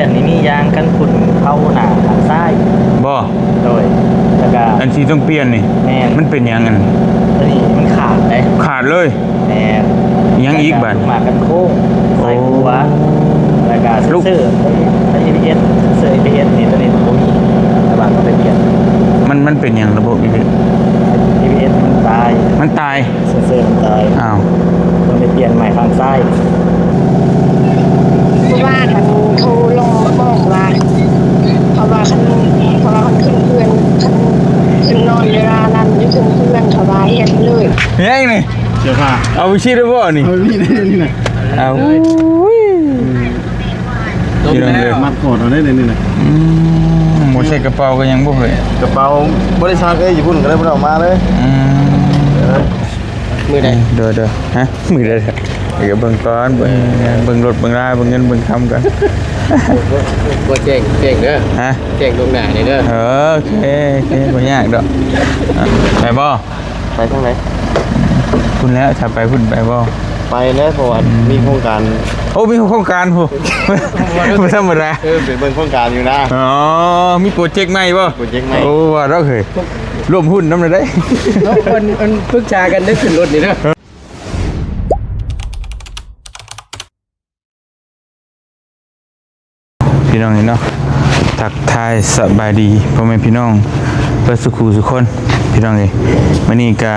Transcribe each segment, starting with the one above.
ອັນນີ້ມີຢາງກັນຝຸ່ນເຂົ້າໜ້າຂ້າງຊ້າຍ. ບໍ່? ໂດຍ. ແລ້ວກະ ອັນທີ່ຕ້ອງປ່ຽນນີ້ ແມ່ນ. ມັນເປັນຫຍັງອັນ? ຕົວນີ້ມັນຂາດເດ້. ຂາດເລີຍ? ແມ່ນ. ຫຍັງອີກບາດ? ລູກໝາກກັນໂຄ້ງ ໃສ່ຫົວ ໂອ້ ແລ້ວກະເຊັນເຊີ ເຊັນເຊີ ເອ ບີ ເອສ ເຊັນເຊີ ເອ ບີ ເອສ ນີ້ ຕົວນີ້ບໍ່ມີ ແຕ່ວ່າຕ້ອງໄປປ່ຽນ. ມັນ ມັນເປັນຫຍັງລະບົບ ເອ ບີ ເອສ? ເອ ບີ ເອສ ມັນຕາຍ. ມັນຕາຍ? ເຊັນເຊີມັນຕາຍ. ອ້າວ ຕ້ອງໄດ້ປ່ຽນໃໝ່ຂ້າງຊ້າຍ. ເມື່ອວານອັນໂທລົງບອກວ່າ ເພາະວ່າຄັນ ເພາະວ່າຄັນຂຶ້ນເຮືອນ ຄັນຂຶ້ນນອນເວລານັ້ນຢູ່ເທິງເຮືອນ ເຂົາວ່າເຮັດເລີຍ. ແຮງນີ້ ເສື້ອຜ້າ ເອົາໄປຊິໄດ້ບໍ່ນີ້? ເອົານີ້ ນີ້ນະ ເອົາ ອືມ ພີ່ນ້ອງເອີຍ ມັດກອດເອົາໄດ້ເລີຍນີ້ນະ. ອືມ ບໍ່ໃສ່ກະເປົາກໍຍັງບໍ່ເຄີຍ ກະເປົາບໍ່ໄດ້ຊັກເອີຍ ຢູ່ພຸ້ນກໍເລີຍບໍ່ໄດ້ເອົາມາເລີຍ. ອືມ ເອີ ມື້ໃດ? ໂດຍໆ ຮະ ມື້ໃດ? ດຽວເບິ່ງກ່ອນ ເບິ່ງ ເອີ ເບິ່ງລົດເບິ່ງລາ ເບິ່ງເງິນເບິ່ງຄຳກ່ອນ. ບໍ່ ບໍ່ແຈ້ງ ແຈ້ງເດີ ຮະ ແຈ້ງລ່ວງໜ້ານີ້ເດີ. ເອີ ໂອເຄ ໂອເຄ ບໍ່ຍາກດອກ. ໄປບໍ່? ໄປທາງໃດ? ພຸ້ນແຫຼະ ຖ້າໄປພຸ້ນໄປບໍ່? ໄປແຫຼະ ເພາະວ່າ ອືມ ມີໂຄງການ. ໂອ້ ມີໂຄງການພຸ້ນ ບໍ່ທຳມະດາ. ເອີ ໄປເບິ່ງໂຄງການຢູ່ນະ. ອໍ ມີໂປຣເຈັກໃໝ່ບໍ່? ໂປຣເຈັກໃໝ່. ໂອ້ ວ່າດອກເຮີຍ ລວມຮຸ້ນນຳແດ່. ເນາະ ເພິ່ນ ເພິ່ນປຶກສາກັນເດີ ຂຶ້ນລົດນີ້ເດີ. ພີ່ນ້ອງເອີຍເນາະ ທັກທາຍສະບາຍດີພໍ່ແມ່ພີ່ນ້ອງເບິດສູ່ຄູ່ສູ່ຄົນ ພີ່ນ້ອງເອີຍ. ມື້ນີ້ກະ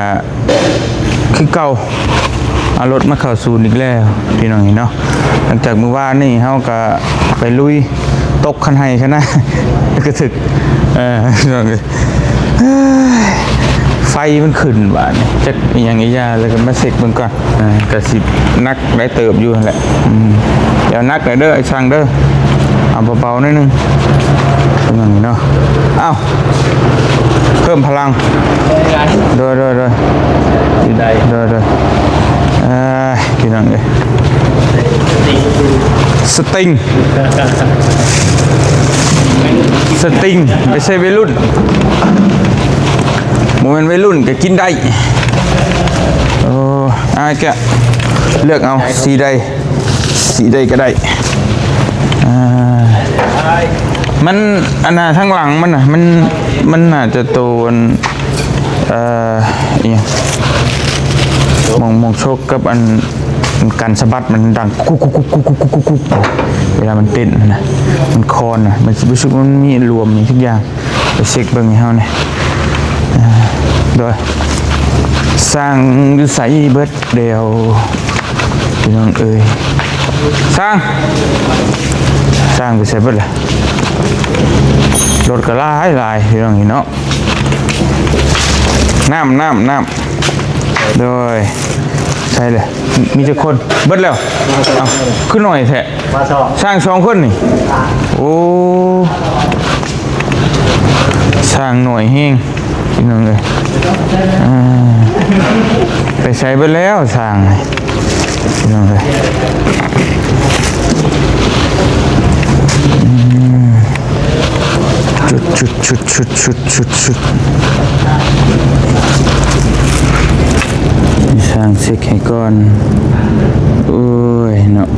ຄືເກົ່າ ເອົາລົດມາເຂົ້າສູນອີກແລ້ວ ພີ່ນ້ອງເອີຍເນາະ. ຫຼັງຈາກມື້ວານນີ້ເຮົາກະໄປລຸຍຕົກຄັນໄຮ່ຄັນນາ ກະຖືກ ເອີ ພີ່ນ້ອງເອີຍ ເຮີ້ຍ ໄຟມັນຂຶ້ນບາດນີ້ ຈັກອີ່ຫຍັງອີ່ຢ່າ ແລ້ວກໍມາເຊັກເບິ່ງກ່ອນ. ອ່າ ກະຊິໜັກຫຼາຍເຕີບຢູ່ຫັ້ນແຫຼະ. ອືມ ດຽວໜັກແດ່ເດີ ໄອ້ຊ່າງເດີ ເອົາເບົາໆໜ້ອຍໜຶ່ງ ເປັນຫຍັງນີ້ເນາະ. ເອົ້າ ເພີ່ມພະລັງ ໂດຍ ໂດຍ ໂດຍ ໄດ້ ໂດຍ ໂດຍ. ເອີຍ ພີ່ນ້ອງເອີຍ ສະຕິງ ສະຕິງ ໄປໃສ່ໄວລຸ້ນ ບໍ່ແມ່ນໄວລຸ້ນກໍກິນໄດ້. ໂອ້ ອ້າຍກະເລືອກເອົາ ສີໃດ ສີໃດກໍໄດ້. ອ່າ ມັນ ອັນນ່າ ທາງຫຼັງມັນນະ ມັນ ມັນໜ້າຈະໂຕ ອັນ ເອີ ອີ່ຫຍັງ ໝ່ອງ ໝ່ອງຊົກກັບອັນ ກັນສະບັດ ມັນດັງກຸກໆໆໆ ເວລາມັນເຕັ້ນນະ ມັນຄອນນະ ມັນ ຮູ້ສຶກວ່າມັນມີລວມອີ່ຫຍັງສັກຢ່າງ. ໄປເຊັກເບິ່ງໃຫ້ເຮົາແດ່. ໂດຍ ຊ່າງຢູ່ໃສເບິດແລ້ວ ພີ່ນ້ອງເອີຍ? ຊ່າງ ຊ່າງໄປໃສເບິດລະ? ລົດກໍຫຼາຍໆ ພີ່ນ້ອງເອີຍເນາະ. ນ້ຳ ນ້ຳ ນ້ຳ ໂດຍ ໃສ່ເລີຍ. ມີຈັກຄົນ? ເບິດແລ້ວ. ເອົ້າ ຄືໜ້ອຍແທ້? ມາສອງ ຊ່າງສອງຄົນນີ້. ໂອ້ ຊ່າງໜ້ອຍແຮງ ພີ່ນ້ອງເອີຍ. ອ່າ ໄປໃສເບິດແລ້ວຊ່າງນີ້ ພີ່ນ້ອງເອີຍ? ອືມ ຊຸດໆ ຊຸດໆ ຊຸດໆ ຊຸດໆ ໃຫ້ຊ່າງເຊັກໃຫ້ກ່ອນ. ໂອ້ຍເນາະ.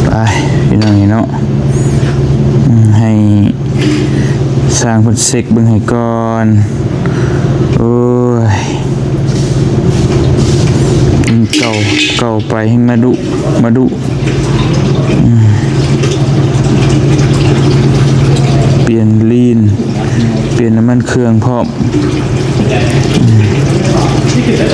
ໄປ ພີ່ນ້ອງເອີຍເນາະ ໃຫ້ຊ່າງເພິ່ນເຊັກເບິ່ງໃຫ້ກ່ອນ. ໂອ້ຍ ເກົ່າ ເກົ່າໄປ ມາດຸ ມາດຸ. ອືມ ປ່ຽນລີນ ປ່ຽນນ້ຳມັນເຄື່ອງພ້ອມ. ອືມ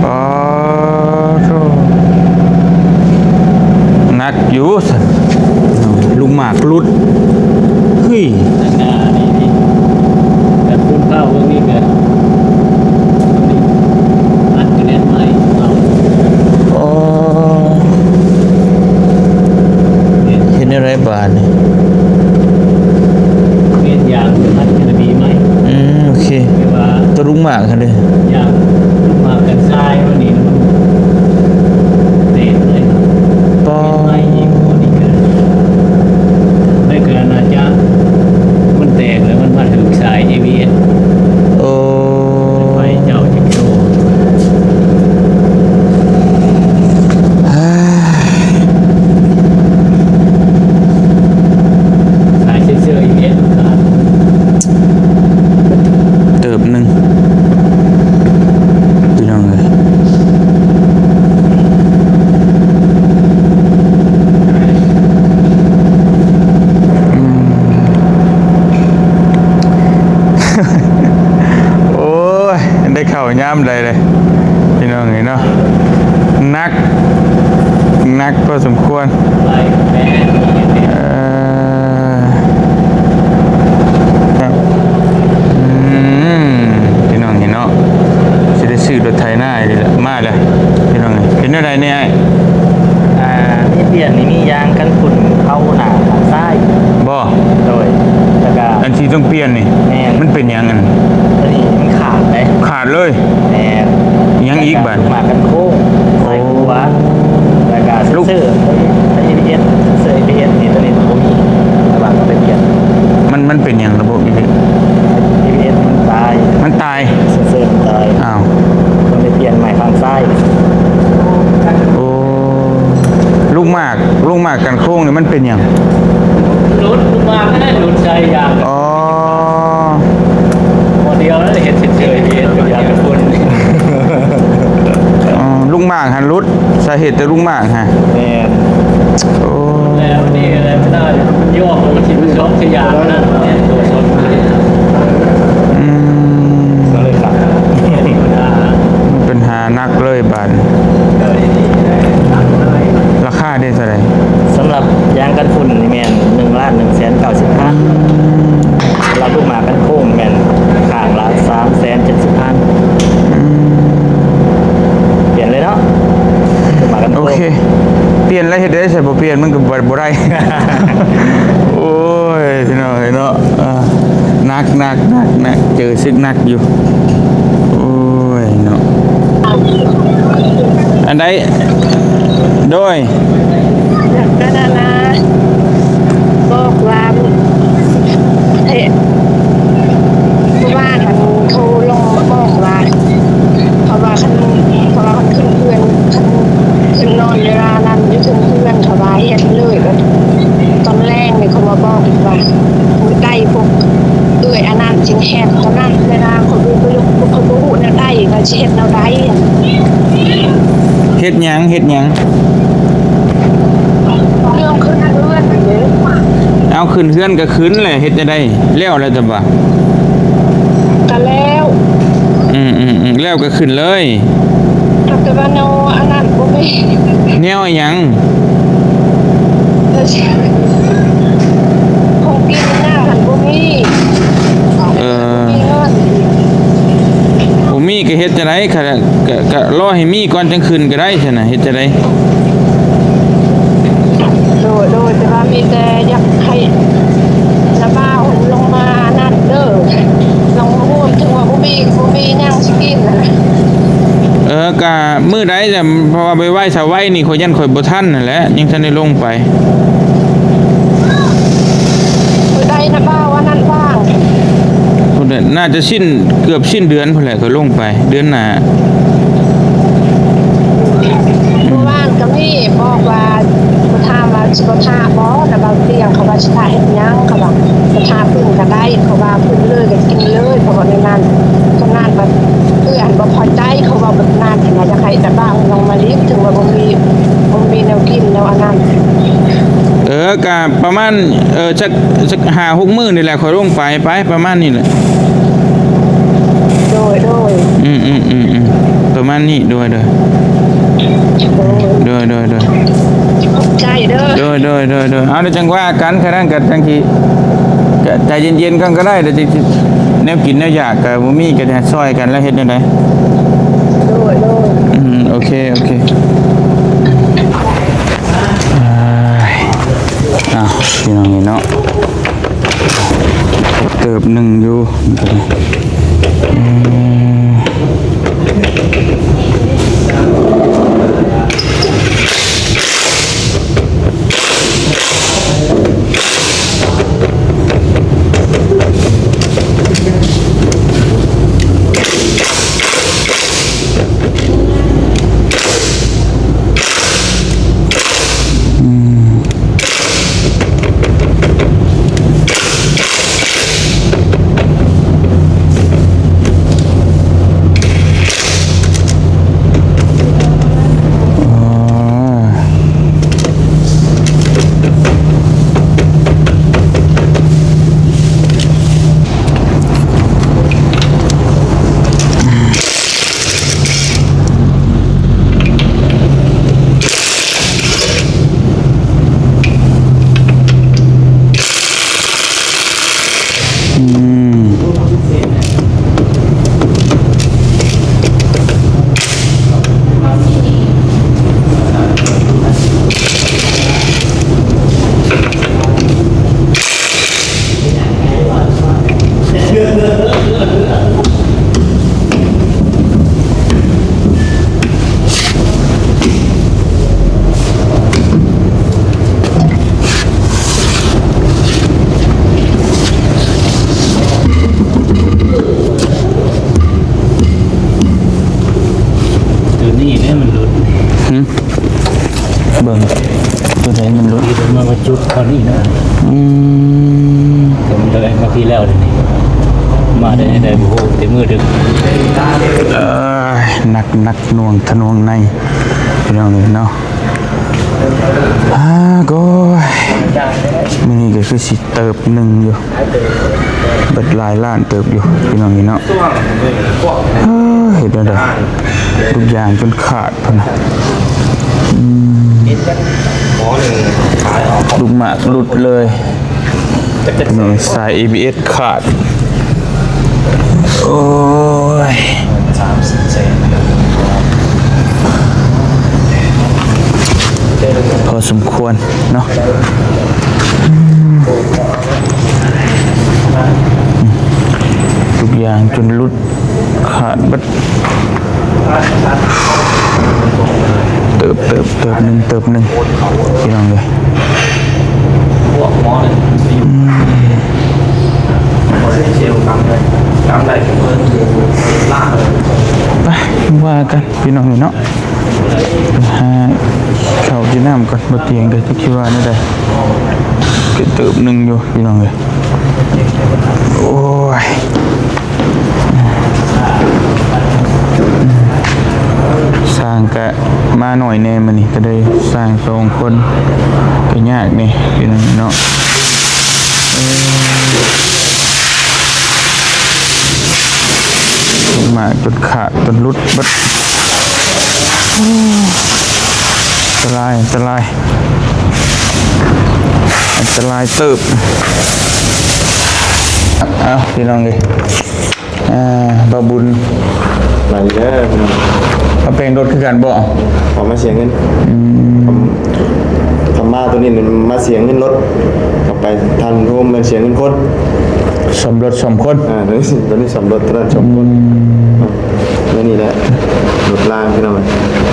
ປາໂທ ໜັກຢູ່ຊັ້ນ ລູກໝາກຫຼຸດ. ນີ້ ອັນໜ້ານີ້ ນີ້ ແບບຝຸ່ນເຜົາເບິ່ງນີ້ກະ ອັດຄະແນນໃໝ່ເອົາ. ອໍ ເຮັດແນວໃດບາດນີ້? ປ່ຽນຢາງ ອັດຄະແນນໃໝ່. ອືມ ໂອເຄ ແຕ່ວ່າ ໂຕລຸງໝາກຫັ້ນເດ້ ຢາງລຸງໝາກກັນຊາຍ ມັນນີ້ມັນເຕະເລີຍ. ປໍ ໃໝ່ອີກ ໂອ້ ນີ້ກະ ແລ້ວກະໜ້າຈະມັນແຕກແລ້ວ ມັນມາຖືກສາຍເອວີເອັສ. ໂອ້ ໄຟເຈົ້າຈຶ່ງໂຊ. ສາຍເຊີເອີວີເອັສຂາດ ເຕີບໜຶ່ງ ພີ່ນ້ອງເອີຍ. ອືມ ໂອ້ຍ ໄດ້ເຂົ້າຍາມໃດເລີຍ ພີ່ນ້ອງເອີຍເນາະ. ໜັກ ໜັກພໍສົມຄວນ ເອີ ຄັບ ອືມ ພີ່ນ້ອງເອີຍເນາະ ຊິໄດ້ຊື້ລົດໄຖນາອີກແລ້ວ ມາແລ້ວ ພີ່ນ້ອງເອີຍ. ເປັນແນວໃດແດ່ອ້າຍ? ອ່າ ມີປ່ຽນນີ້ ມີຢາງກັນຝຸ່ນເຜົາໜ້າຂ້າງຊ້າຍ. ບໍ່? ໂດຍ ແລ້ວກະ ອັນທີ່ຕ້ອງປ່ຽນນີ້ ແມ່ນ ມັນເປັນຫຍັງອັນ? ໂຕນີ້ມັນຂາດເດ້. ຂາດເລີຍ? ແມ່ນ. ຫຍັງອີກບາດ? ແລ້ວກະລູກໝາກກັນໂຄ້ງ ໃສ່ຂົວ ແລ້ວກະເຊັນເຊີ ເຊັນເຊີ ເອວີເອັສ ເຊັນເຊີ ເອວີເອັສ ນີ້ ໂຕນີ້ບໍ່ມີ ແຕ່ວ່າຕ້ອງໄປປ່ຽນ. ມັນ ມັນເປັນຫຍັງລະບົບ ເອວີເອັສ? ເອວີເອັສ ມັນຕາຍ. ມັນຕາຍ? ເຊັນເຊີມັນຕາຍ. ອ້າວ ຕ້ອງໄດ້ປ່ຽນໃໝ່ຂ້າງຊ້າຍ. ໂອ້ ລູກໝາກ ລູກໝາກກັນໂຄ້ງນີ້ມັນເປັນຫຍັງ? ຫຼຸດ ລູກໝາກນັ້ນແຫຼະ ຫຼຸດໃສ່ຢາງ. ອໍ ໝໍດຽວນັ້ນເຮັດເສຍເສຍເຮັດຢາງຄົນ. ອໍ ລູກໝາກຫັ້ນຫຼຸດ ສາເຫດແຕ່ລູກໝາກຫັ້ນ. ແມ່ນ. ໂອ້ ແລ້ວນີ້ແຫຼະ ມັນຍອກ ມັນຊິໄປຊອກໃສ່ຢາງນັ້ນ ແມ່ນຕົວສົດ. ອືມ ກໍເລີຍຂາດ ມີບັນຫາ ມີບັນຫາໜັກເລີຍບາດນີ້. ລາຄາເດເທົ່າໃດ? ສຳລັບຢາງກັນຝຸ່ນນີ້ແມ່ນໜຶ່ງລ້ານໜຶ່ງແສນເກົ້າສິບພັນ. ອືມ ສຳລັບລູກໝາກກັນໂຄ້ງແມ່ນຂ້າງລະສາມແສນເຈັດສິບພັນ. ອືມ ປ່ຽນເລີຍເນາະ ລູກໝາກກັນໂຄ້ງ. ໂອເຄ ປ່ຽນແລ້ວເຮັດໄດ້ໃສ ບໍ່ປ່ຽນມັນກໍບໍ່ ບໍ່ໄດ້. ໂອ້ຍ ພີ່ນ້ອງເອີຍເນາະ ເອີ ໜັກ ໜັກ ໜັກ ໜັກ ເຈີສຶກໜັກຢູ່. ໂອ້ຍເນາະ ອັນໃດ? ໂດຍ ກະນັ້ນນະ ບອກວ່າ ເພາະວ່າຄັນໂທລົງບອກວ່າ ເພາະວ່າຄັນ ເພາະວ່າຄັນຂຶ້ນເຮືອນ ຄັນຂຶ້ນນອນເວລານັ້ນຢູ່ເທິງເຮືອນ ເຂົາວ່າເຮັດເລີຍ. ຕອນແລງນີ້ເຂົາມາບອກອີກວ່າ ໄດ້ພວກເອື້ອຍອັນນັ້ນຈຶ່ງເຮັດ ຕອນນັ້ນເວລາຂ້ອຍບໍ່ ຂ້ອຍບໍ່ຮູ້ແນວໃດວ່າຊິເຮັດແນວໃດ. ເຮັດຫຍັງ? ເຮັດຫຍັງ? ເລື່ອງຂຶ້ນເຮືອນເດ້. ເອົາ ຂຶ້ນເຮືອນກໍຂຶ້ນແຫຼະ ເຮັດຈັ່ງໃດ? ແລ້ວແລ້ວແຕ່ວ່າ ກໍແລ້ວ. ອືມໆໆ ແລ້ວກໍຂຶ້ນເລີຍ. ແຕ່ວ່າແນວອັນນັ້ນບໍ່ມີ. ແນວຫຍັງ? ຂອງກິນນະ ຫັ້ນບໍ່ມີ. ເອີ ບໍ່ມີເງິນ. ບໍ່ມີກໍເຮັດຈັ່ງໃດ? ກະ ກະ ກະລໍໃຫ້ມີກ່ອນຈັ່ງຂຶ້ນກໍໄດ້ຊັ້ນນະ ເຮັດຈັ່ງໃດ? ໂດຍ ໂດຍ ແຕ່ວ່າມີແຕ່ຢາກໃຫ້ນ້າບ່າວລົງມານັ້ນເດີ ລົງມາຮ່ວມ ເຖິງວ່າບໍ່ມີ ບໍ່ມີຫຍັງຊິກິນຫັ້ນນະ. ເອີ ກະມື້ໃດ ເພາະວ່າໄວໆ ສາວໄວນີ້ ຂ້ອຍຢ້ານຂ້ອຍບໍ່ທັນຫັ້ນແຫຼະ ຍັງທັນໄດ້ລົງໄປ. ມື້ໃດນະບ່າວ ອັນນັ້ນວ່າງ? ພຸ້ນແຫຼະ ໜ້າຈະສິ້ນ ເກືອບສິ້ນເດືອນພຸ້ນແຫຼະ ຂ້ອຍລົງໄປ ເດືອນໜ້າ. ມື້ວານກໍມີບອກວ່າ ເຂົາຖາມວ່າຊິບໍ່ຖ້າບໍ່ ນະບ່າວຕຽງ ເຂົາວ່າຊິຖ້າເຮັດຫຍັງ ເຂົາວ່າຊິຖ້າເພິ່ນກໍໄດ້ ເຂົາວ່າເພິ່ນເລີຍກໍກິນເລີຍ ເພາະວ່າໃນນັ້ນ ຄົນນັ້ນແບບ ເອື້ອຍຫັ້ນບໍ່ພໍໃຈ ເຂົາເວົ້າແບບນັ້ນຫັ້ນນະ ຢາກໃຫ້ແບບວ່ານ້ອງມາລິນ ເຖິງວ່າບໍ່ມີ ບໍ່ມີແນວກິນແນວອັນນັ້ນ. ເອີ ກະປະມານ ເອີ ຈັກ ຈັກຫ້າຫົກມື້ນີ້ແຫຼະ ຂ້ອຍລົງໄປ ໄປປະມານນີ້ແຫຼະ. ໂດຍ ໂດຍ ອືມໆໆໆ ປະມານນີ້ ໂດຍ ໂດຍ ໂດຍ ໂດຍ ໂດຍ ຂອບໃຈເດີ ໂດຍ ໂດຍ ໂດຍ ໂດຍ ເອົາ ດຽວຈັ່ງວ່າກັນ ຄັນນັ້ນກໍຈັ່ງຊິ ໃຈເຢັນໆກ່ອນກໍໄດ້ ດຽວຊິ ແນວກິນແນວຢາກກໍບໍ່ມີ ກໍຈະຊ່ອຍກັນ ແລ້ວເຮັດແນວໃດ? ໂດຍ ໂດຍ ອືມ ໂອເຄ ໂອເຄ ເອີຍ ອ້າວ ພີ່ນ້ອງເອີຍເນາະ ເຕີບໜຶ່ງຢູ່ ອືມ ອືມ ໂຕນີ້ແຫຼະມັນຫຼຸດ ຫື? ເບິ່ງ ໂຕໃດມັນຫຼຸດ ທີ່ເພິ່ນມາຈຸດເທົ່ານີ້ນະ ອືມ ເພິ່ນໄດ້ມາພີ້ແລ້ວນີ້ ມາໄດ້ ໄດ້ ບໍ່ຮູ້ ແຕ່ມື້ດຶກ ເອີຍ ໜັກ ໜັກໜ່ວງທະນວງໃນ ພີ່ນ້ອງເອີຍເນາະ ອາ ໂກຍ ມື້ນີ້ກໍຄືຊິເຕີບໜຶ່ງຢູ່. ເບິດຫຼາຍລ້ານເຕີບຢູ່ ພີ່ນ້ອງເອີຍເນາະ ເອີ ເຮັດແນວໃດ ລູກຢາງຈົນຂາດພຸ້ນນະ ອືມ ລູກໝາກຫຼຸດເລີຍ ສາຍເອບີເອສຂາດ ໂອ້ຍ ສາມສີ່ແສນ ພໍສົມຄວນເນາະ ອືມ ທຸກຢ່າງຈົນຫຼຸດຂາດເບິດ ເຕີບ ເຕີບ ເຕີບໜຶ່ງ ເຕີບໜຶ່ງ ພີ່ນ້ອງເອີຍ ພວກໝໍນີ້ມັນຊິຢູ່ ອືມ ບໍ່ໄດ້ເຊວກຳໄດ້ ກຳໄດ້ເພິ່ນລ້າງເລີຍ ໄປ ວ່າກັນ ພີ່ນ້ອງເອີຍເນາະ ຫາເຂົ້າກິນນ້ຳກ່ອນ ບໍ່ຕຽງກໍຈັກຊິວ່າແນວໃດ ກໍເຕີບໜຶ່ງຢູ່ ພີ່ນ້ອງເອີຍ ໂອ້ຍ ຊ່າງກະມາໜ້ອຍແດ່ມື້ນີ້ ກໍໄດ້ຊ່າງສອງຄົນ ກໍຍາກແດ່ ພີ່ນ້ອງເນາະ ເອີ ມາຈົນຂາດ ຈົນຫຼຸດເບິດ ອັນຕະລາຍ ອັນຕະລາຍ ອັນຕະລາຍເຕີບ ເອົ້າ ພີ່ນ້ອງເອີຍ ອ່າ ບ່າວບຸນ ໄປເດີພີ່ນ້ອງ ມາແປງລົດຄືກັນບໍ່? ເອົາມາເສຍເງິນ ອືມ ທຳ ທຳມາໂຕນີ້ມາເສຍເງິນລົດ ເອົາໄປທາງໂຮມແມ່ນເສຍເງິນຄົນ ສ້ອມລົດສ້ອມຄົນ ອ່າ ໂຕນີ້ ໂຕນີ້ສ້ອມລົດ ໂຕນັ້ນສ້ອມຄົນ ອືມ ອ່າ ແນວນີ້ແຫຼະ ລົດລາງພີ່ນ້ອງ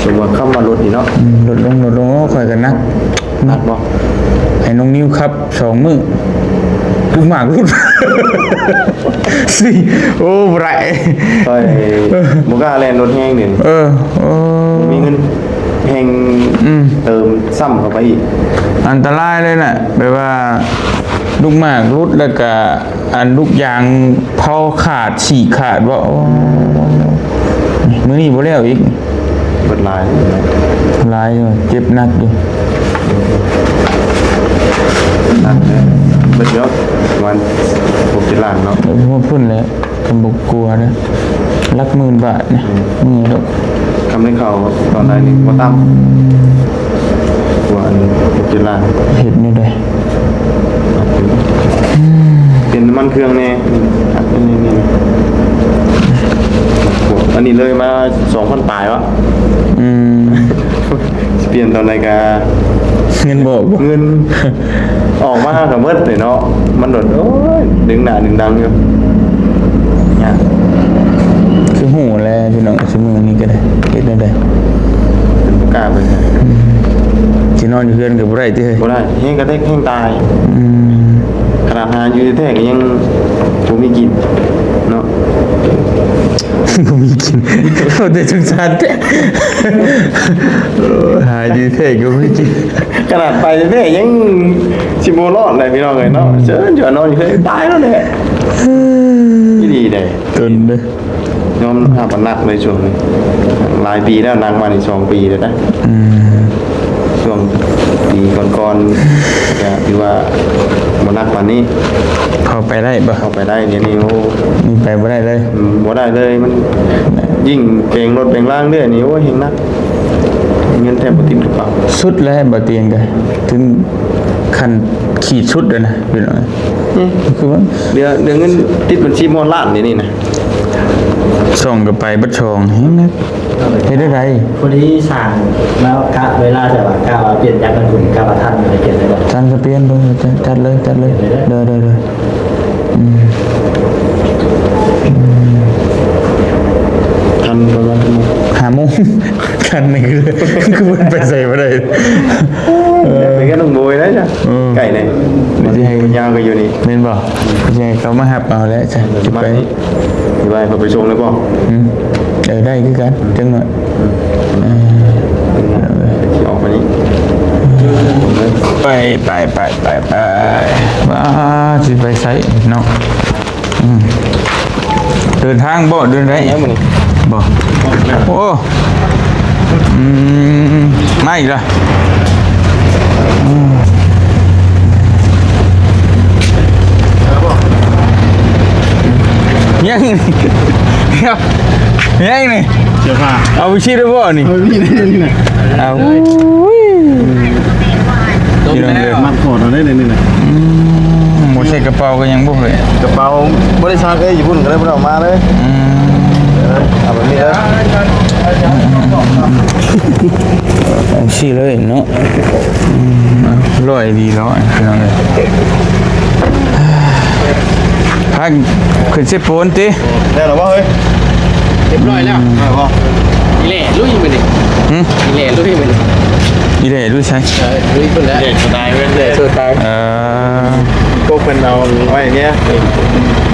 ສົມວ່າຄຳວ່າລົດນີ້ເນາະ ອືມ ລົດລົງ ລົດລົງ ໂອ້ ຂ້ອຍກໍໜັກ ໜັກບໍ່? ໃຫ້ນ້ອງນິວຂັບສອງມື້ ລູກໝາກຫຼຸດ ຊິ ໂອ້ ບໍ່ໄດ້ ຂ້ອຍບໍ່ກ້າແລ່ນລົດແຮງເດ ເອີ ໂອ້ ບໍ່ມີເງິນແຮງ ອືມ ເຕີມຊ້ຳເຂົ້າໄປອີກ ອັນຕະລາຍເລີຍນະ ແບບວ່າລູກໝາກຫຼຸດ ແລ້ວກະ ອັນລູກຢາງເຜົາຂາດ ສີກຂາດບໍ່? ໂອ້ ມື້ນີ້ບໍ່ແລ້ວອີກ ເບິດຫຼາຍ ຫຼາຍຢູ່ ເຈັບໜັກຢູ່ ໜັກເດ້ ເບິດຢູ່ປະມານຫົກເຈັດລ້ານເນາະ ເອີ ຮອດພຸ້ນແຫຼະ ຄັນບໍ່ກົວເດ້ ຫຼັກໝື່ນບາດນີ້ ອືມ ມື້ດອກ ຄຳໄດ້ເຂົ້າຕອນໃດນີ້ບໍ່ຕ່ຳກວ່າອັນຫົກເຈັດລ້ານ ເຮັດແນວໃດ? ອືມ ປ່ຽນນ້ຳມັນເຄື່ອງແດ່. ອັນນີ້ເລີຍມາສອງພັນປາຍວະ. ອືມ ຊິປ່ຽນຕອນໃດກະເງິນບໍ່ອອກ ເງິນອອກມາກະໝົດເລີຍເນາະ. ມັນໂດດ ໂອ້ຍ ດຶງໜ້າດຶງຫຼັງຢູ່. ຍາກ ຄືຮູ້ແຫຼະພີ່ນ້ອງ ຊຸມື້ນີ້ກະໄດ້ ເຮັດແນວໃດ ບໍ່ກ້າໄປໃສ. ອືມ ຊິນອນຢູ່ເຮືອນກະບໍ່ໄດ້ຕິເຮີ້ຍ? ບໍ່ໄດ້ ແຮງກະແທກແຮງຕາຍ. ອືມ ຂະໜາດຫາຢູ່ແທ້ກະຍັງບໍ່ມີກິນເນາະ. ບໍ່ມີກິນ ເອົາແຕ່ສົງສານແທ້ ຫາຢູ່ແທ້ກະບໍ່ມີກິນ. ຂະໜາດໄປແທ້ຍັງຊິບໍ່ລອດແຫຼະພີ່ນ້ອງເອີຍເນາະ. ອືມ ເຊີນຢູ່ນອນຢູ່ເຮືອນຕາຍແລ້ວແຫຼະ. ອີ່ຫຼີເດ້ ຕົນເດ້ ຍອມຮັບວ່າໜັກເລີຍຊ່ວງນີ້ ຫຼາຍປີແລ້ວ ໜັກມານີ້ສອງປີແລ້ວນະ. ອືມ ຊ່ວງປີກ່ອນໆ ກະຖືວ່າບໍ່ໜັກປານນີ້. ເຂົ້າໄປໄດ້ບໍ່? ເຂົ້າໄປໄດ້ ດຽວນີ້ ໂອ້ ນີ້ໄປບໍ່ໄດ້ເລີຍ. ອືມ ບໍ່ໄດ້ເລີຍ ມັນ ແມ່ນ ຍິ່ງແປງລົດແປງລາງເລື້ອຍນີ້ ໂອ້ຍ ແຮງໜັກ ເງິນແທບບໍ່ຕິດກະເປົາ. ສຸດແລ້ວ ບໍ່ຕຽງກະ ເຖິງຂັ້ນຂີດສຸດແລ້ວນະ ພີ່ນ້ອງ. ອືມ ຄືວ່າ ເຫຼືອ ເຫຼືອເງິນຕິດບັນຊີຮອດລ້ານດຽວນີ້ນະ. ຊ່ອງກະໄປເບິດຊ່ອງ ເຮັດແນວໃດ? ພໍດີຊ່າງແລ້ວກະເວລາແບບວ່າ ກະວ່າປ່ຽນຈັກນຳຄຸນ ກະວ່າທັນໄປປ່ຽນໄດ້ບໍ່? ທັນກະປ່ຽນ ເບິ່ງ ຈັດເລີຍ ຈັດເລີຍ. ເດີ ເດີ ເດີ. ອືມ ອືມ ທັນປະມານ ຫ້າໂມງ ທັນນີ້ຄື ຄືມັນໄປໃສບໍ່ໄດ້. ເອີ ໄປກັບນ້ອງໂບຍໄດ້ຈ້ະ. ເອີ ໃກ້ນີ້ ມັນຊິໃຫ້ຍາວກະຢູ່ນີ້ ແມ່ນບໍ່? ຊິໃຫ້ເຂົາມາຮັບເອົາແຫຼະຈ້ະ. ເອີ ຊິໄປ ຊິວ່າໃຫ້ເຂົາໄປສົ່ງໄດ້ບໍ່? ອືມ ເອີ ໄດ້ຄືກັນ ອືມ ຈັກໜ້ອຍ. ອືມ ເອີ ຊິອອກໄປນີ້ ໄປ ໄປ ໄປ ໄປ ໄປ. ວ່າ ຊິໄປໃສເນາະ? ອືມ ເດີນທາງບໍ່? ເດີນໄດ້ ໄດ້ມື້ນີ້ບໍ່? ໂອ້ ອືມ ມາອີກລະ. ອືມ ຍັງ ຍັງນີ້ ເສື້ອຜ້າ ເອົາໄປຊິໄດ້ບໍ່ນີ້? ເອົາ ນີ້ ນີ້ນະ ເອົາ ອຸ້ຍ ພີ່ນ້ອງເອີຍ ມັດຂອດເອົາໄດ້ເລີຍນີ້ນະ. ອືມ ບໍ່ໃສ່ກະເປົາກະຍັງບໍ່ເຮີ້ຍ? ກະເປົາບໍ່ໄດ້ຊັກເອີຍ ຢູ່ພຸ້ນກະເລີຍບໍ່ໄດ້ເອົາມາເລີຍ. ອືມ ເອີ ເອົາແບບນີ້ເລີຍ ອືມ ຈັ່ງຊີ້ເລີຍເນາະ. ອືມ ອະ ຮ້ອຍດີເນາະ ພີ່ນ້ອງເອີຍ. ພາກັນຂຶ້ນເຊໂປນຕິ? ໄດ້ແລ້ວບໍ່ເຮີ້ຍ? ຮຽບຮ້ອຍແລ້ວ. ອືມ ໄດ້ບໍ່? ອີແຫຼລຸຍມື້ນີ້. ຫື? ອີແຫຼລຸຍມື້ນີ້. ອີແຫຼລຸຍໃສ? ເອີ ລຸຍພຸ້ນແຫຼະ. ເດ ສະໄຕເວີ້ຍ ເດ ສະໄຕ. ເອີ ພວກເພິ່ນເອົາໄວ້ເນຍ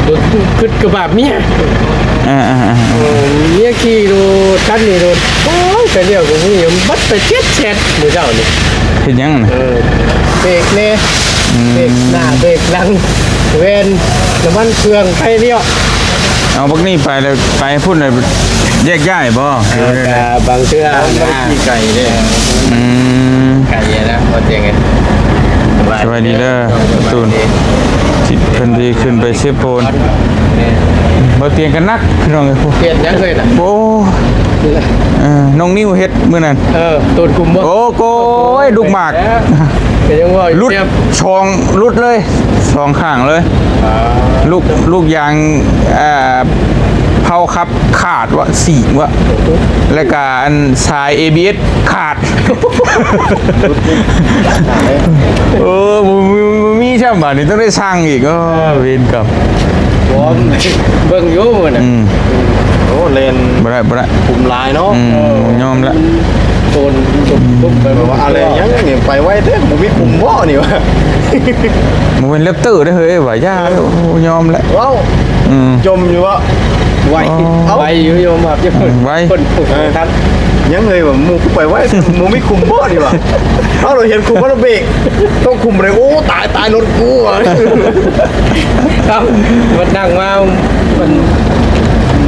ລົດ ຄຶດກະບາດເມຍ. ອ່າໆໆ ເອີ ເມຍຂີ່ລົດຄັນນີ້ໂລດ ໂອ້ຍ ກະດຽວກະມີບັດໄປເຈັດແຊດມື້ເຊົ້ານີ້. ເຮັດຫຍັງຫັ້ນນະ? ເອີ ເບຣກແດ່ ອືມ ເບຣກໜ້າເບຣກຫຼັງ ແວ່ນ ນ້ຳມັນເຄື່ອງ ໄຟລ້ຽວ. ເອົາບັກນີ້ໄປແລ້ວ ໄປພຸ້ນແລ້ວແຍກຍ້າຍບໍ່? ເອີ ກະບາງເທື່ອຫັ້ນນະ ຂີ່ໄກເດ້. ອືມ ໄກນະ ບໍ່ເຈັງ. ສະບາຍດີເດີ ຕູນ ເພິ່ນຊິຂຶ້ນໄປເຊໂປນ. ບໍ່ຕຽງກະໜັກ ພີ່ນ້ອງເອີຍ. ເຮັດຫຍັງເລີຍນະ? ໂອ້ ເອີ ນ້ອງນິວເຮັດມື້ນັ້ນ. ເອີ ໂຕນກຸມບໍ່? ໂອ້ໂກຍ ລູກໝາກ ກະຍັງວ່າຢູ່ ຫຼຸດສອງ ຫຼຸດເລີຍ ສອງຂ້າງເລີຍ. ອ່າ ລູກ ລູກຢາງ ເອີ ເພົາຂັບຂາດວະ ສີກວະ ແລ້ວກະອັນສາຍເອບີເອັສຂາດ. ເອີ ບໍ່ ບໍ່ ບໍ່ມີຊ້ຳບາດນີ້ ຕ້ອງໄດ້ສັ່ງອີກ. ເອີ ເວນກຳ. ບໍ່ ເບິ່ງຢູ່ມື້ນັ້ນ. ອືມ ໂອ້ ແລ່ນ ບໍ່ໄດ້ ບໍ່ໄດ້ ຄຸມຫຼາຍເນາະ. ອືມ ເອີ ຍອມລະ ໂຕນ ໂຕນ ແບບວ່າອະໄລຫຍັງນີ້ ໄປໄວແທ້ ບໍ່ມີຄຸມບໍ່ນີ້ວະ? ບໍ່ແມ່ນແຣັບເຕີເດ້ເຮີ້ຍ ວ່າຢ່າ ໂອ້ ຍອມລະ ເວົ້າ ອືມ ຈົ່ມຢູ່ວະ. ໄວ ອໍ ໄວຢູ່ ຍອມຮັບຢູ່ ອືມ ໄວ ຄົນ ເອີ ທັນ ຍັງເລີຍວ່າ ໝູ່ກູໄປໄວ ບໍ່ມີຄຸມບໍ່ນີ້ຫວາ? ເຮົາລະເຫັນຄຸມ ເຮົາລະເບກ ຕ້ອງຄຸມໄດ້. ໂອ້ ຕາຍ ຕາຍ ລົດກູ ເອົ້າ ມັນນັ່ງມາ ມັນ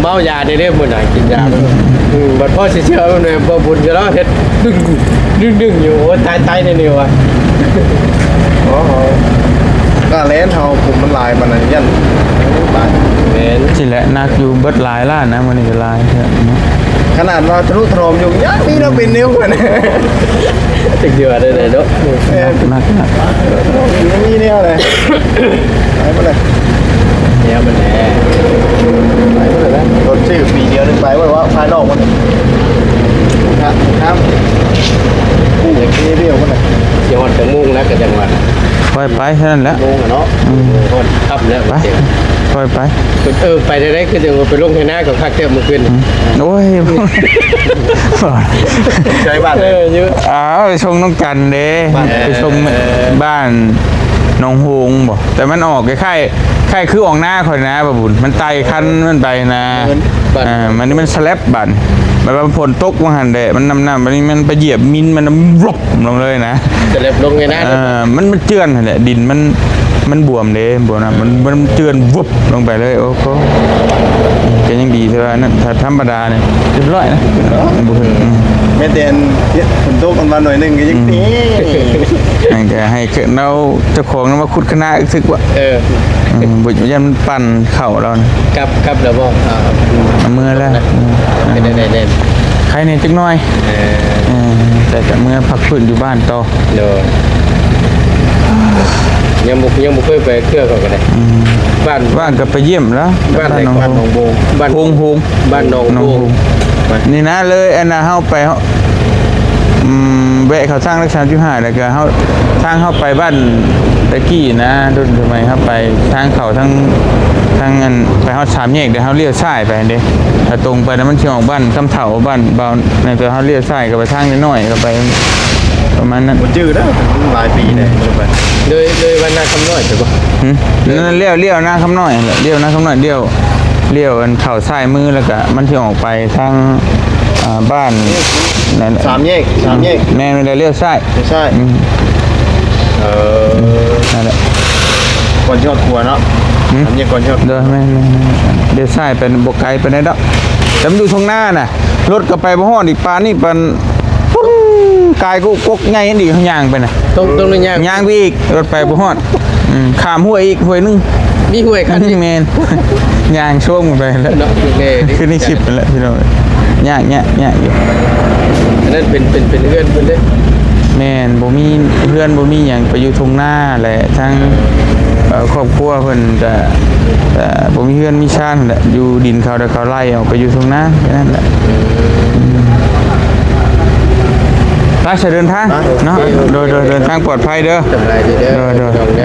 ເມົາຢາເດ້ ມື້ນັ້ນກິນຢາ. ອືມ ອືມ ບັດພໍຊິເຊື່ອ ມັນບໍ່ບຸນຢູ່ແລ້ວ ເຮັດດຶງ ດຶງ ດຶງຢູ່. ໂອ້ ຕາຍ ຕາຍ ແນວນີ້ຫວາ? ໂອ້ໂຫ. ກາແລ່ນເຮົາ ຜົມມັນຫຼາຍປານນັ້ນ ຢ້ານຕາຍ. ແມ່ນ ຊິແຫຼະ ໜັກຢູ່ ເບິດຫຼາຍລ້ານນະ ມື້ນີ້ກໍຫຼາຍເທື່ອເນາະ. ຂະໜາດວ່າທະນຸຖະນອມຢູ່ ຍັງມີແນວເປັນແນວນັ້ນ ຈັກຊິວ່າແນວໃດເນາະ. ແມ່ນ ໜັກໆ ຍັງມີແນວໃດ ໄປໝົດເລີຍ ແນວມັນແຫຼະ ໄປໝົດເລີຍ. ລົດຊື້ປີດຽວໜຶ່ງໄປໝົດ ວ່າພາຍນອກໝົດ ຄັບ ຄັບ ເປັນເບວໝົດເລີຍ. ຊິຮອດຈັກໂມງແລ້ວ ກໍຈັ່ງວ່າ ຄ່ອຍໄປເທົ່ານັ້ນແຫຼະ ໂມງເນາະ. ອືມ ຮອດຄ່ຳແລ້ວ ໄປ ຄ່ອຍໄປ. ເອີ ໄປໄດ້ ຄືຈັ່ງວ່າໄປລົງໄຖນາກໍຄັກແທ້ມື້ຄືນ. ອືມ ໂອ້ຍ ໃຊ້ບ້ານ ເອີ ຢູ່ ອ້າວ ໄປສົ່ງນ້ອງຈັນເດ້ ບ້ານ ໄປສົ່ງ ເອີ ບ້ານໜອງໂຮງບໍ? ແຕ່ມັນອອກຄ້າຍໆ ຄ້າຍຄືອອກນາຂ້ອຍນະ ບ່າວບຸນ ມັນໄຕ່ຄັນມັນໄປນະ. ເອີ ມັນ ມັນສະແລັບບາດ ແບບວ່າຝົນຕົກວ່າຫັ້ນແຫຼະ ມັນນ້ຳໆ ບາດນີ້ມັນໄປຢຽບມິນ ມັນວົບລົງເລີຍນະ. ສະແລັບລົງເລີຍນະ. ເອີ ມັນ ມັນເຈື່ອນຫັ້ນແຫຼະ ດິນມັນ ມັນບວມເດ້ ບວມນະ ມັນ ມັນເຈື່ອນວົບລົງໄປເລີຍ. ໂອ້ໂຫ ກໍຍັງດີທີ່ວ່ານັ້ນ ຖ້າທຳມະດານີ້ຮຽບຮ້ອຍນະ. ອືມ ບໍ່ເຫັນ ອືມ ແມ່ນແຕ່ອັນ ຝົນຕົກມັນມາໜ້ອຍໜຶ່ງກໍຍັງ ອືມ ເຕະ ນັ້ນກໍໃຫ້ເຂົາ ເຈົ້າຂອງນັ້ນມາຂຸດຄະນາອີກ ຖືກວ່າ ເອີ ອືມ ບໍ່ ຢ້ານມັນປັ່ນເຂົ້າລາວນະ. ກັບ ກັບແລ້ວບໍ່? ອ່າ ເມືອແລ້ວ ອືມ ເປັນຈັ່ງໃດແດ່? ໄຄແດ່ຈັກໜ້ອຍ. ເອີ ເອີ ແຕ່ກະເມືອພັກຟື້ນຢູ່ບ້ານຕໍ່. ໂດຍ ຍັງບໍ່ ຍັງບໍ່ເຄີຍໄປເທື່ອ ຂ້ອຍກໍໄດ້. ອືມ ບ້ານ ບ້ານກໍໄປຢ້ຽມແລ້ວ ບ້ານໃດ? ບ້ານໜອງໂຮງ ບ້ານ ໂຮງ ໂຮງ ບ້ານໜອງໂຮງ ໂຮງ. ໄປ ນີ້ນະ ເລີຍອັນນ່າ ເຮົາໄປ ເຮົາ ອືມ ແວະເຂົ້າທາງຫຼັກສາມສິບຫ້າ ແລ້ວກໍເຮົາ ທາງເຮົາໄປບ້ານຕະກີ້ນະ ດົນສະໄໝເຮົາໄປທາງເຂົ້າທາງ ທາງອັນ ໄປຮອດສາມແຍກ ແລ້ວເຮົາລ້ຽວຊ້າຍໄປຫັ້ນເດ້. ຖ້າຕົງໄປແລ້ວມັນຊິອອກບ້ານຄຳເຖົ້າ ບ້ານບ່າວ ແລ້ວກໍເຮົາລ້ຽວຊ້າຍກໍໄປທາງນ້ອຍໆ ກໍໄປປະມານນັ້ນ. ບໍ່ຈື່ເດີ ຫຼາຍປີແລ້ວ ອືມ ບໍ່ໄດ້ໄປ. ເລີຍ ເລີຍບ້ານນາຄຳນ້ອຍໄປບໍ່? ຫື? ນັ້ນ ລ້ຽວ ລ້ຽວນາຄຳນ້ອຍຫັ້ນແຫຼະ ລ້ຽວນາຄຳນ້ອຍ ລ້ຽວ ລ້ຽວອັນເຂົ້າຊ້າຍມື ແລ້ວກໍມັນຊິອອກໄປທາງ ອ່າ ບ້ານນັ້ນແຫຼະ ສາມແຍກ ສາມແຍກ. ແມ່ນ ແມ່ນ ລ້ຽວຊ້າຍ ລ້ຽວຊ້າຍ. ອືມ ເອີ ນັ້ນແຫຼະ ກ່ອນຊິຮອດຂົວເນາະ. ຫື? ສາມແຍກກ່ອນຊິຮອດ. ໂດຍ ແມ່ນໆໆ ລ້ຽວຊ້າຍໄປ ບໍ່ໄກປານໃດດອກ ແຕ່ມັນຢູ່ທົ່ງນານະ ລົດກໍໄປບໍ່ຮອດອີກ. ປານນີ້ປານ ປຶ້ງ ກາຍກໍກົກໃຫຍ່ຫັ້ນອີກ ເຮົາຍ່າງໄປນະ ຕ້ອງ ຕ້ອງໄດ້ຍ່າງ ຍ່າງໄປອີກ ລົດໄປບໍ່ຮອດ. ອືມ ຂ້າມຫ້ວຍອີກ ຫ້ວຍໜຶ່ງ ມີຫ້ວຍຂັ້ນອີກ. ແມ່ນ ຍ່າງຊ່ວງໄປແລ້ວ ເນາະ ຄືໃນຄລິບນັ້ນແຫຼະພີ່ນ້ອງ. ຍາກ ຍາກ ຍາກຢູ່. ອັນນັ້ນເປັນ ເປັນ ເປັນເຮືອນເພິ່ນເດ້. ແມ່ນ ບໍ່ມີເຮືອນ ບໍ່ມີຫຍັງ ໄປຢູ່ທົ່ງນາແຫຼະ ທັງ ເອີ ຄອບຄົວເພິ່ນກະ ກະບໍ່ມີເຮືອນມີຊານແຫຼະ ຢູ່ດິນເຂົາ ແລ້ວເຂົາໄລ່ອອກໄປຢູ່ທົ່ງນາ ແຄ່ນັ້ນແຫຼະ. ອືມ ໄປ ເດີນທາງເນາະ. ໂອເຄ ໂອເຄ ໂດຍ ໂດຍ ເດີນທາງປອດໄພເດີ. ສະບາຍດີເດີ ໂດຍ ໂດຍ ພີ່ນ້ອງເດີ.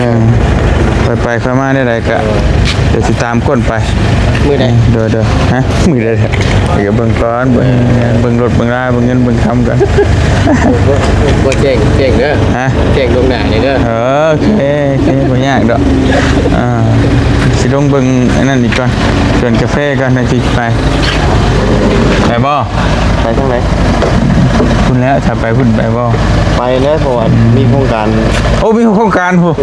ເອີ ໄປໆ ຄ່ອຍມາແນວໃດກະ ເອີ ດຽວຊິຕາມຄົ້ນໄປ. ມື້ໃດ? ໂດຍ ໂດຍ. ຮະ? ມື້ໃດ? ດຽວເບິ່ງກ່ອນ ເບິ່ງ ເອີ ເບິ່ງລົດເບິ່ງລາ ເບິ່ງເງິນເບິ່ງຄຳກ່ອນ. ບໍ່ ບໍ່ແຈ້ງ ແຈ້ງເດີ. ຮະ? ແຈ້ງລ່ວງໜ້ານີ້ເດີ. ເອີ ໂອເຄ ໂອເຄ ບໍ່ຍາກດອກ. ອ່າ ຊິລົງເບິ່ງອັນນັ້ນອີກກ່ອນ ສວນກາແຟກ່ອນ ຈັ່ງຊິໄປ. ໄປບໍ່? ໄປທາງໃດ? ພຸ້ນແຫຼະ ຖ້າໄປພຸ້ນໄປບໍ່? ໄປແລ້ວ ເພາະວ່າ ອືມ ມີໂຄງການ. ໂອ້ ມີໂຄງການພຸ້ນ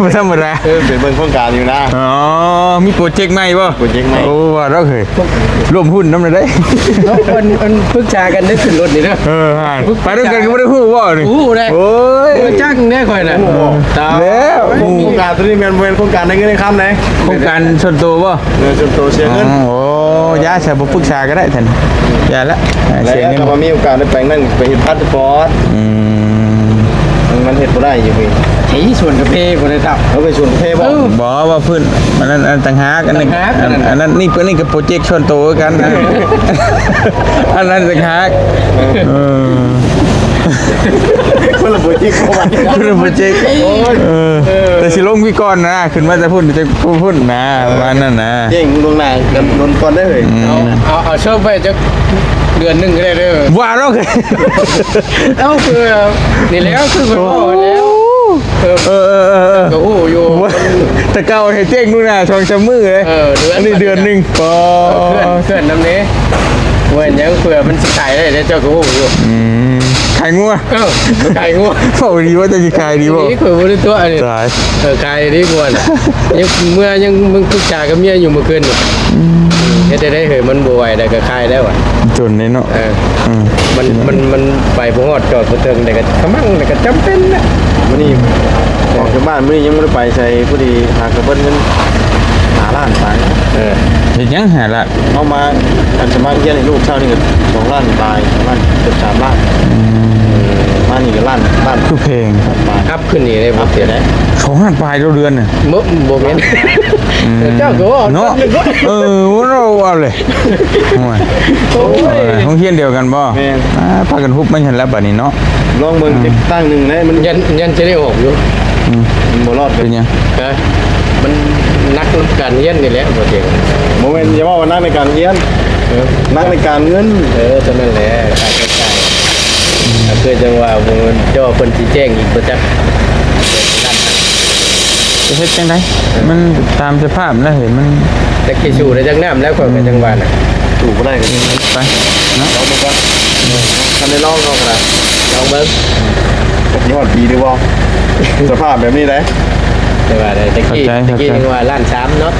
ບໍ່ທຳມະດາ. ເອີ ໄປເບິ່ງໂຄງການຢູ່ນະ. ອໍ ມີໂປຣເຈັກໃໝ່ບໍ່? ໂປຣເຈັກໃໝ່. ໂອ້ ວ່າດອກເຮີ້ຍ ລວມຮຸ້ນນຳໄດ້. ເນາະ ເພິ່ນ ເພິ່ນປຶກສາກັນໄດ້ຂຶ້ນລົດນີ້ເດີ. ເອີ ໄປນຳກັນກໍບໍ່ໄດ້ຮູ້ບໍ່ນີ້? ຮູ້ໄດ໋. ໂອ້ຍ ຮູ້ຈັກແດ່ຂ້ອຍນະ. ຕາຍແລ້ວ ໂຄງການໂຕນີ້ແມ່ນບໍ່ແມ່ນໂຄງການໄດ້ເງິນໄດ້ຄຳໃດ໋. ໂຄງການສ່ວນໂຕບໍ່? ເງິນສ່ວນໂຕເສຍເງິນ. ອໍ ໂອ້ ຢ່າຊະ ບໍ່ປຶກສາກໍໄດ້ຊັ້ນ ຢ່າລະ. ເສຍເງິນ. ແລ້ວກໍບໍ່ມີໂອກາດໄດ້ໄປນັ້ນ ໄປເຮັດພາສປອດ. ອືມ ມັນເຮັດບໍ່ໄດ້ຢູ່ເວີຍ. ໄອ້ສວນກາເຟບໍ່ໄດ້ທັບ. ເອົາໄປສວນກາເຟບໍ່? ເອີ ບໍ່ ວ່າພື້ນ ອັນນັ້ນ ອັນຕ່າງຫາກ ອັນນີ້ ຕ່າງຫາກ ອັນນັ້ນ ອັນນັ້ນ ອັນນັ້ນ ນີ້ ອັນນີ້ກໍໂປຣເຈັກສ່ວນໂຕຄືກັນ. ອັນນັ້ນຕ່າງຫາກ. ເອີ ເອີ ຄົນລະໂປຣເຈັກ ຄົນລະໂປຣເຈັກ. ໂອ້ຍ ເອີ ເອີ ແຕ່ຊິລົງພີ້ກ່ອນນະ ຂຶ້ນມາແຕ່ພຸ້ນ ແຕ່ພຸ້ນນະ ປະມານນັ້ນນະ. ແຈ້ງລ່ວງໜ້າກັນດົນກ່ອນເດີເຮີ້ຍ. ອືມ ເອົາ ເອົາ ເອົາເຊີບໄວ້ຈັກເດືອນໜຶ່ງກໍໄດ້ເດີ. ວ່າແລ້ວ ເອົາ ຄືນີ້ແຫຼະ ຄືເພິ່ນເວົ້າແລ້ວ. ເອີ ເອີ ເອີ ເອີ ກໍຮູ້ຢູ່ ແຕ່ເກົ່າໃຫ້ແຈ້ງລ່ວງໜ້າສອງສາມມື້ເລີຍ. ເອີ ເດືອນ ອັນນີ້ເດືອນໜຶ່ງ. ອໍ ເອີ ເພື່ອນ ເພື່ອນນຳເດ້. ວ່າຫຍັງ ເພື່ອມັນຊິຂາຍໄດ້ເດ້ ເຈົ້າກໍຮູ້ຢູ່. ອືມ ຂາຍງົວ. ເອີ ຂາຍງົວ. ເວົ້າດີວ່າຈະຊິຂາຍດີບໍ່? ນີ້ຂ້ອຍບໍ່ໄດ້ຕົວະອັນນີ້. ຕາຍ ເອີ ຂາຍດີກວ່ານະ. ຍັງເມື່ອ ຍັງ ມຶງປຶກສາກັບເມຍຢູ່ມື້ຄືນນີ້. ອືມ ເຮັດໄດ້ເຮີ້ຍ ມັນບໍ່ໄຫວແລ້ວກໍຂາຍແລ້ວອະ. ຈົນເດ້ເນາະ. ເອີ ອືມ ມັນ ມັນ ມັນໄປບໍ່ຮອດ ຈອດບໍ່ເຖິງ ແລ້ວກໍຂະມັງ ແລ້ວກໍຈຳເປັນນະ. ມື້ນີ້ ອອກຈາກບ້ານມື້ນີ້ຍັງບໍ່ໄດ້ໄປໃສ ພໍດີຫາກະເບິດເງິນຫ້າລ້ານປາຍ. ເອີ ເຮັດຫຍັງຫ້າລ້ານ? ເຮົາມາ ອັນສະໝັກຮຽນໃຫ້ລູກເຊົ້ານີ້ກະສອງລ້ານປາຍ ສອງລ້ານ ເກືອບສາມລ້ານ. ອືມ ມານີ້ກະລ້ານ ລ້ານ ຄືແພງ ປາຍ ອັບຂຶ້ນອີກເດ້ບໍ່ເຕີມ. ສອງລ້ານປາຍຕໍ່ເດືອນນະ? ບໍ່ ບໍ່ແມ່ນ ອືມ ເຈົ້າກະເວົ້າເນາະ. ເອີ ເວົ້າເອົາເລີຍ. ໂອ້ຍ ໂອ້ຍ ໂຮງຮຽນດຽວກັນບໍ່? ແມ່ນ ອ່າ ພາກັນຮຸບມັນຫັ້ນລະບາດນີ້ເນາະ. ລອງເບິ່ງ ອືມ ຈັກຕັ້ງໜຶ່ງແຫຼະ ມັນ ຍັນ ຍັນຈະໄດ້ອອກຢູ່. ອືມ ມັນບໍ່ລອດ. ເປັນຫຍັງ? ຮະ? ມັນໜັກນຳການຮຽນນີ້ແຫຼະ ບໍ່ເຕີມ. ບໍ່ແມ່ນ ຢ່າເວົ້າວ່າໜັກໃນການຮຽນ ເອີ ໜັກໃນການເງິນ. ເອີ ເທົ່ານັ້ນແຫຼະ ຄ່າໃຊ້ຈ່າຍ. ອືມ ກະຄືຈັ່ງວ່າ ບໍ່ແມ່ນເຈົ້າເພິ່ນຊິແຈ້ງອີກບໍ່ຈັກ. ຈະເຮັດຈັ່ງໃດ? ມັນຕາມສະພາບແລ້ວເຮີ້ຍ ມັນ ຈັກຊິສູ້ໄດ້ຈັກນ້ຳແລ້ວ ຂ້ອຍກະຈັ່ງວ່ານະ. ສູ້ບໍ່ໄດ້ກະໄປເນາະ ລອງເບິ່ງກ່ອນ. ອືມ ຄັນໄດ້ລອງເຮົາກະລອງເບິ່ງ ຈັກຊິຮອດປີຫຼືບໍ່ ສະພາບແບບນີ້ໃດ. ແຕ່ວ່າໄດ້ ແຕ່ກີ້ ແຕ່ກີ້ຍັງວ່າລ້ານສາມເນາະ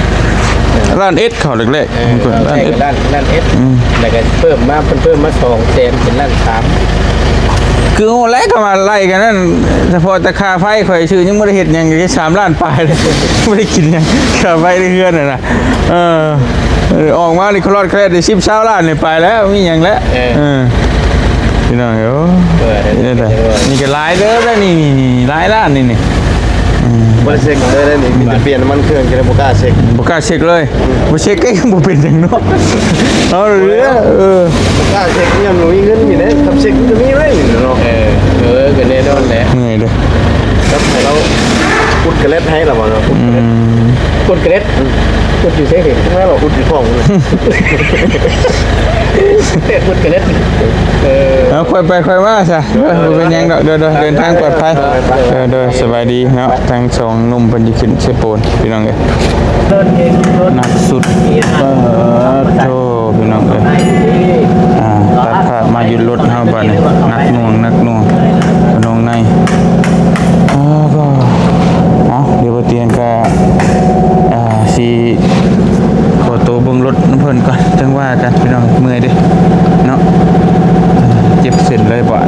ລ້ານເອັດ ເຂົ້າແລກໆ ເອີ ເຂົ້າແລກໆ ລ້ານ ລ້ານເອັດ ອືມ ແລ້ວກະເພີ່ມມາ ເພິ່ນເພີ່ມມາສອງແສນເປັນລ້ານສາມ. ຄືໂອ້ ແລ້ວກະມາໄລ່ກັນນັ້ນ ສະເພາະແຕ່ຄ່າໄຟຂ້ອຍຊື່ຍັງບໍ່ໄດ້ເຮັດຫຍັງ ໄດ້ສາມລ້ານປາຍເລີຍ ບໍ່ໄດ້ກິນຫຍັງ ຄ່າໄຟໃນເຮືອນຫັ້ນນະ. ເອີ ເອີ ອອກມານີ້ຄະລອດຄະແລດໄດ້ສິບຊາວລ້ານນີ້ໄປແລ້ວ ມີຫຍັງແລ້ວ. ເອີ ເອີ ພີ່ນ້ອງເອີຍ ໂອ້ ເອີ ນີ້ກະຫຼາຍເດີ ນີ້ ນີ້ ນີ້ ຫຼາຍລ້ານນີ້ ນີ້. ອືມ ບໍ່ໄດ້ເຊັກເລີຍນີ້ ມີແຕ່ປ່ຽນນ້ຳມັນເຄື່ອງ ກະເລີຍບໍ່ກ້າເຊັກ ບໍ່ກ້າເຊັກເລີຍ. ອືມ ບໍ່ເຊັກກະຍັງບໍ່ເປັນຫຍັງເນາະ. ເອົາເລີຍ ເອີ ບໍ່ກ້າເຊັກ ຍ້ອນບໍ່ມີເງິນນີ້ແຫຼະ ຄັນເຊັກມັນກະມີໄວ້ນີ້ເນາະ. ເອີ ເອີ ກະແນ່ນອນແຫຼະ ເມື່ອຍເດີ. ຄັບໃຫ້ລາວ ອຸດກະເລັດໃຫ້ລະບໍ່ເນາະ. ອືມ ອຸດກະເລັດ ອືມ ອຸດຢູ່ໃສເຫັນ ແມ່ນບໍ່ ອຸດຢູ່ທ້ອງພຸ້ນ. ອຸດກະເລັດ ເອີ ເອົາ ຄ່ອຍໄປຄ່ອຍມາຊະ ບໍ່ເປັນຫຍັງດອກ. ໂດຍ ໂດຍ ເດີນທາງປອດໄພ. ໂດຍ ໂດຍ ສະບາຍດີເນາະ. ທັງສອງໜຸ່ມເພິ່ນຊິຂຶ້ນເຊໂປນ ພີ່ນ້ອງເອີຍ ໜັກສຸດ. ເອີ ໂທ້ ພີ່ນ້ອງເອີຍ ອ່າ ຕັດພາບມາຢູ່ລົດເຮົາບາດນີ້ ໜັກໜ່ວງ ໜັກໜ່ວງ ໜ່ວງໃນ. ເອີ ກໍ ເອົາ ດຽວບໍ່ຕຽງກະ ອ່າ ຊິຂໍໂຕເບິ່ງລົດນຳເພິ່ນກ່ອນ ຈັ່ງວ່າກັນ ພີ່ນ້ອງ ເມື່ອຍເດ້ເນາະ. ເຈັບເສັ້ນເລີຍບາດ